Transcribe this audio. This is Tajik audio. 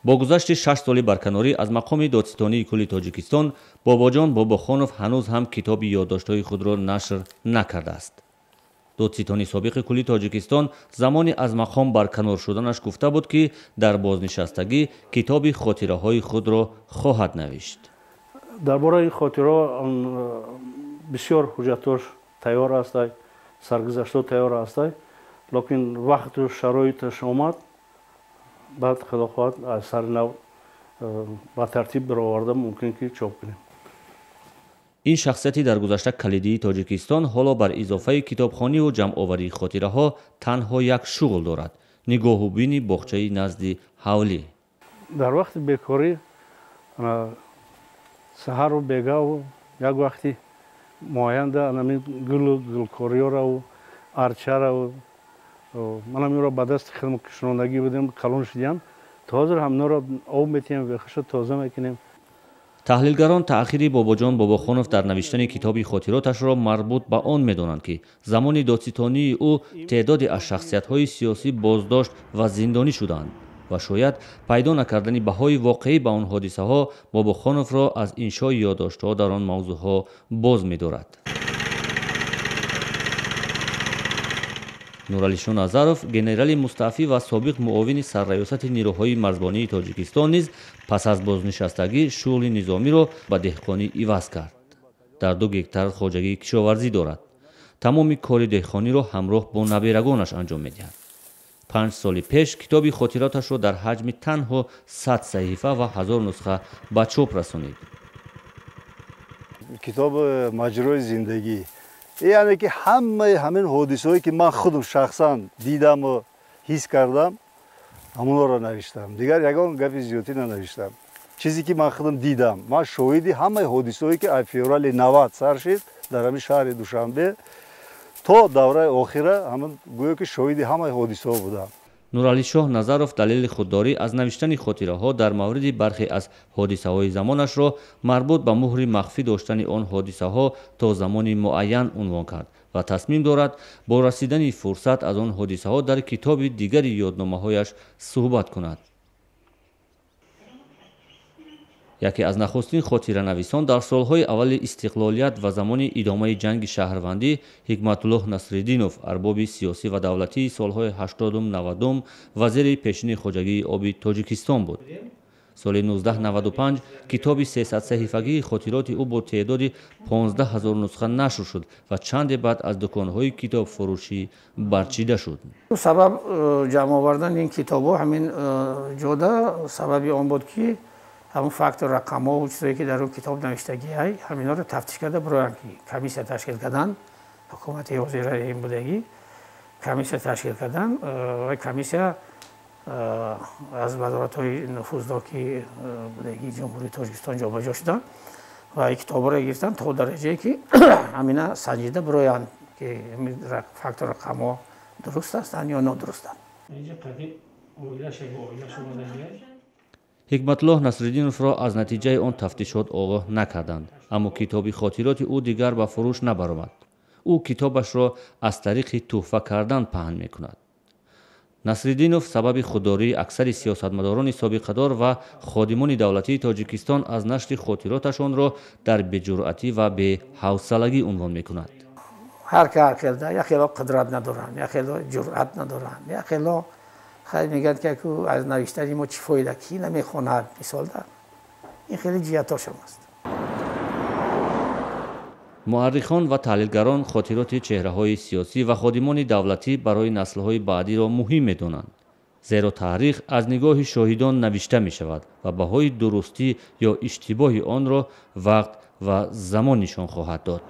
Бо гузашти 6 соли барканорӣ аз мақоми додситонии кулли Тоҷикистон, Бобоҷон Бобохонов ҳанӯз ҳам китоби ёддоштҳои худро нашр накардааст. Додситони собиқи кулли Тоҷикистон замони аз мақом барканор шуданаш гуфта буд, ки дар бознишастагӣ китоби хотираҳои худро хоҳад навишт. Дар бораи ин хотираҳо бисёр ҳуҷҷатҳош тайёр ҳастай, саргузаштҳо тайёр ҳастай, лекин вақту шароиташ омад, баъд худо хоҳад аз сари нав ба тартиб бароварда мумкин ки чоп кунем. Ин шахсияти дар гузашта калидии Тоҷикистон ҳоло бар изофаи китобхониву ҷамъоварии хотираҳо танҳо як шуғл дорад – нигоҳубини боғчаи назди ҳавлӣ. Дар вақти бекорӣ саҳару бегаву як вақти муайянда анамин гулу гулкориёраву арчараву манам инро ба дасти хидм кишондагӣ будем, калон шудиям, то ҳозир ҳаминҳоро об метиҳем, бехаша тоза мекунем. Таҳлилгарон таъхири Бобоҷон Бобохонов дар навиштани китоби хотироташро марбут ба он медонанд, ки замони додситонии ӯ теъдоде аз шахсиятҳои сиёсӣ боздошт ва зиндонӣ шуданд ва шояд пайдо накардани баҳои воқеӣ ба он ҳодисаҳо Бобохоновро аз иншои ёддоштҳо дар он мавзӯъҳо боз медорад. Нуралишо Назаров, генерали мустаъфӣ ва собиқ муовини сарраёсати нирӯҳои марзбонии Тоҷикистон низ пас аз бознишастагӣ шуғли низомиро ба деҳқонӣ иваз кард. Дар 2 гектар хоҷагии кишоварзӣ дорад. Тамоми кори деҳқониро ҳамроҳ бо наберагонаш анҷом медиҳад. 5 соли пеш китоби хотироташро дар ҳаҷми танҳо 100 саҳифа ва 1000 нусха ба чоп расонид. Китоби маҷрои зиндагӣ, яъне ки ҳамаи ҳамин ҳодисаҳое ки ман худам шахсан дидаму ҳис кардам, ҳамонҳоро навиштам. Дигар ягон гапи зиёдтӣ нанавиштам. Чизе ки ман худам дидам, ман шоҳиди ҳамаи ҳодисаҳое ки аз феврали 90 сар шид дар ҳамин шаҳри Душанбе то давраи охира, ҳамин гӯё ки шоҳиди ҳамаи ҳодисаҳо будам. Нуралишоҳ Назаров далели худдорӣ аз навиштани хотираҳо дар мавриди бархе аз ҳодисаҳои замонашро марбут ба муҳри махфӣ доштани он ҳодисаҳо то замони муайян унвон кард ва тасмим дорад бо расидани фурсат аз он ҳодисаҳо дар китоби дигари ёдномаҳояш суҳбат кунад. Яке аз нахустин хотиранависон дар солҳои аввали истиқлолият ва замони идомаи ҷанги шаҳрвандӣ Ҳикматуллоҳ Насриддинов, арбоби сиёсӣ ва давлатии солҳои 80-90, вазири пешини хоҷагии оби Тоҷикистон буд. Соли 1995 китоби 300 саҳифагии хотироти ӯ бо теъдоди 15 000 нусха нашр шуд ва чанде баъд аз дуконҳои китобфурӯшӣ барчида шуд. Сабаб ҷамъ овардани ин китобҳо ҳамин ҷода сабаби он буд, ки ҳамон факту рақамҳо, чизое ки дар он китоб навиштагиай, ҳаминҳоро тафтиш карда бироянд, ки комиссия ташкил кардан. Ҳукумати ҳозира ин будагӣ комиссия ташкил кардан ва комиссия аз вазоратҳои нуфуздор, ки будагии Ҷумҳурии Тоҷикистон ҷобаҷо шуданд ва ин китобҳоро гирифтан то дараҷае ки ҳамина санҷида бироянд, ки факту рақамҳо дуруст ҳастанд ё нодурустанд. Ҳикматуллоҳ Насриддиновро аз натиҷаи он тафтишот огоҳ накарданд, аммо китоби хотироти ӯ дигар ба фурӯш набаромад. Ӯ китобашро аз тариқи тӯҳфа кардан паҳн мекунад. Насриддинов сабаби худдории аксари сиёсатмадорони собиқадор ва ходимони давлатии Тоҷикистон аз нашри хотироташонро дар беҷуръатӣ ва беҳавсалагӣ унвон мекунад. Ҳар ки ҳар хелда, як хело қудрат надоранд, як хело ҷуръат надоранд, як хело хай мегӯянд, ки аку аз навиштани мо чӣ фоида, кӣ намехонад, мисолда, ин хеле ҷиҳатошам аст. Муаррихон ва таҳлилгарон хотироти чеҳраҳои сиёсӣ ва ходимони давлатӣ барои наслҳои баъдиро муҳим медонанд, зеро таърих аз нигоҳи шоҳидон навишта мешавад ва баҳои дурустӣ ё иштибоҳи онро вақт ва замон нишон хоҳад дод.